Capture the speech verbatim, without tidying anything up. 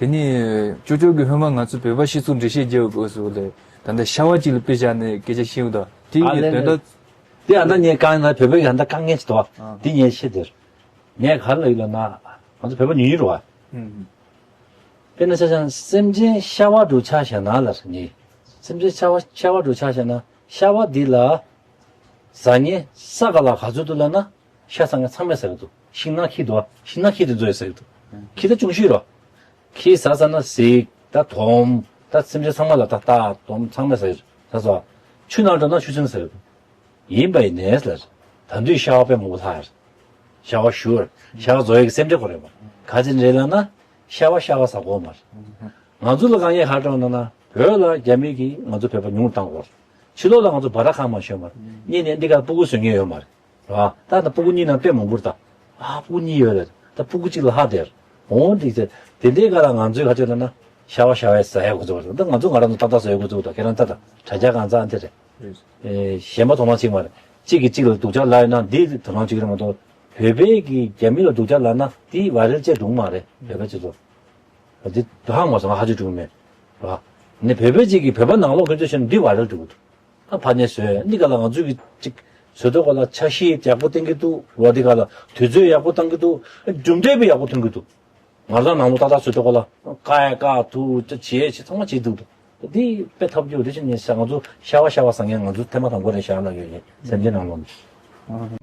དེ་ནས་ཅོ་ཅོ་གི་སྔོན་མ་ང་ཚོ་བོད་པ་སྤྱི་ཚོགས་འགྲེལ་བཤད་རྒྱག་དགོས་སུ་ལས། ད་ལྟ་ཤ་བ་གཅིག་ལ་དཔེ་བཞག་ནས་སྐད་ཆ་བཤད་འདུག་དེ་ཨ་ཡི་ལེ་དོན་ལེ། དག་དེ་ཨ་ད་ངས་གང་ན་བོད་པའི་ཡང་ད་དཀའ་ངལ་ཅིག་འདུག་ཨ། དེ་ངས་བཤད་དེར། ངས་ག་ལ་ཡིན་ལ་ན། ང་ཚོ་བོད་པ་ཉུང་ཉུང་རེད་བ། ཨུམ། དཔེར་ན་ཆ་བཞག་ན་སེམས་ཅན་ཤ་བ་དྲུག་ཆ་བཞག་ན་ལ་ནི། སེམས་ཅན་ཤ་བ་ཤ་བ་དྲུག་ཆ་བཞག་ན་ཤ་བ་འདི་ལ། ཟ་མཁན་ས་ག་ལ་ག་ཚོད་འདུག་ལབ་ན། ཤ་ཟ་མཁན་ཚང་མས་ཟ་གི་འདུག་ཤིང་ནགས་ཁྱི་འདུག་ཤིང་ནགས་ཁྱི་དེ་ཚོས་ཟ་གི་འདུག་ཁྱི་ད་ཅུང་ཤོས་རོ། ཁྱི་ཟ་ཟ་ན་གཟིག་ད་དོམ། ད་སེམས་ཅན་ཚང་མ་ལ་ད་ལྟ་དོམ་ཚང་མས་ཟ་གི་ཟ་སོ། ཆུ་ནང་འགྲོ་ན་ཆུ་ཚན་ཟ་གི་འདུག་ཡིན་པ་ཡིན་ནས་ལ། ད་དུང་ཤ་བ་དཔེ་མང་པོ་ལྷག་ཡོད། ཤ་བ་ཞུ་བར་ཤ་བ་བཟོ་ཡག་གི་སེམས་ཁྲལ་ཁོ་རེད་པ། ག་ཅི་རེད་ལབ་ན། ཤ་བ་ཤ་བ་ཟ་གོ་མ་རེད། ང་ཚོ་ལ་གང་ཡག་ཧ་ཀྲང་ན་ན་བོད་ལ་རྒྱ་མི་གིས་ང་ཚོ་བོད་པ་ཉུང་བཏང་གོ། ཕྱི་ལོགས་ལ་ང་ཚོ་སྦ་ར་ཁང་མ་ཤོད་མ་རེད། གཉིས་ནས་འདི་ག་སྤུ་གུ་བཟོ་མཁན་ཡོད་མ་རེད། ར་ད་ད་སྤུ་གུ་གཉིས་ནང་དཔེ་མང་པོ་རེད་ད། ཨ་སྤུ་གུ་གཉིས་ཡོད་རེད་ད་སྤུ་གུ་གཅིག་ལ་ཧ་དེར། འོང་འགྲིག་ཚེ་དེ་འདྲའི་ག་ལ་ང་ཚོའི་ག་ཚོད་ལ་ན་ཤ་བ་ཤ་བའི་ཟ་ཡག་གོ་ཚོད་རེད་ད་ང་ཚོ་ང་རང་ཚོ་ཏག་ཏག་ཟ་ཡག་གོ་ཚོད་ད་ཁྱེད་རང་ད་ད་དྲ་རྒྱ་གང་ཚ་འདི་རེད། ཨེ་གཞན་པ་དོ་སྣང་བྱེད་མ་རེད། གཅིག་གིས་གཅིག་ལ་སྡུག་ཅག་ལབ་ཡོད་ན་འདི་དོ་སྣང་བྱེད་ཀྱི་རེད་མ་གཏོགས། བོད་པས་ཀྱིས་རྒྱ་མི་ལ་སྡུག་ཅག་ལབ་ན་འདི་བ་རེལ་བཅད་འགྲོ་གི་མ་རེད་བོད་པ་སྤྱི་ཚོགས། འདི་ཧ་མ་སོང་ང་ཧ་ཅང་འགྲོ་གི་མེད། ར། ནི་བོད་པ་གཅིག་གིས་བོད་པ་ནང་ལོགས་ཁྱོད་ཚོ་བྱས་ན་འདི་བ་རེལ་འགྲོ་གི་འདུག་ཨ་ཕ་ནས་བཟོས་འདི་ག་ལ་ང་ཚོས་ཀྱི་གཅིག་བཟོས་ཐོག་ག་ལ་ཆ་ཤས་ཡག་པོ་བསྟན་གྱི་འདུག་ར་འདི་ག་ལ་དུས་ཚོད་ཡག་པོ་བཏང་གི་འདུག་གྲུབ་འབྲས་དཔེ་ཡག་པོ་ཐོན་གྱི་འདུག་ང་རང་ནང་ལོགས་ཏག་ཏག་བཟོས་ཐོག་ག་ལ་ཀ་ཡ་ཀ་ཐུག་ཅ་བྱེད་བྱེད་ཚང་མ་བྱེད་འདུག་འདི་དཔེ་ཐབས་སྐྱོ་རེ་ཞིག་ནས་ང་ཚོ་ཤ་བ་ཤ་བ་ཟ་མཁན་ང་ཚོ་ཐེངས་མ་དང་པོ་རེད་ཤ་ལ་ཡོད་ནས་སེམས་ཅན་ནང་ལོགས་ནས།